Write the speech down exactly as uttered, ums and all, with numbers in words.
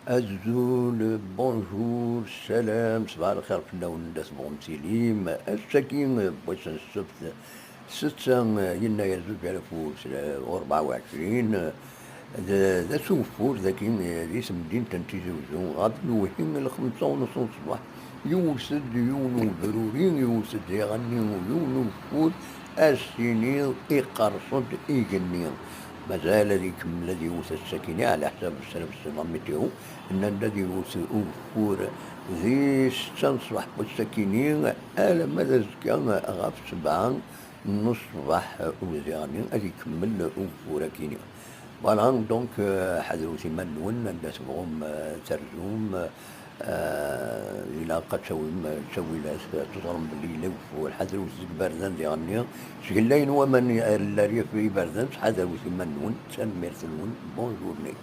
Azul, bonjour, salam, ṣbaḥ lxir fell-awen, anda tebɣum tilim. Ass-agi, wass n ssebt, setta, yennayer zuǧ alaf u rebɛa u ɛecrin, d, d ass ugeffur dagi di temdint n Tizi Uzzu, ɣef lewhi n lxemsa u nus n ṣṣbeḥ, yewwet-d yiwen ubruri, yewwet-d diɣenni yiwen ugeffur, ad s-tiniḍ iqerṣ-d igenni. Mazal ad ikemmel ad yewwet ass-agi, ɛla ḥsab ssrabes la météo, nnan-d ad yewwet ugeffur di setta n ṣṣbeḥ n wass-agi-ni, alamma d azekka ɣef sebɛa n ṣṣbeḥ, u diɣenni ad ikemmel ugeffur-agi-ni. Voilà, donc, euh, ḥadret iman-nwen, anda tebɣum, euh, terzum, euh, ilaq ad tawim, euh, ttawilat, euh, teẓrem belli yella ugeffur, ḥadret deg iberdan diɣenni, sgellayen waman ar leryaf iberdan, ttḥadaret iman-nwen, tanemmirt-nwen, bonne journée.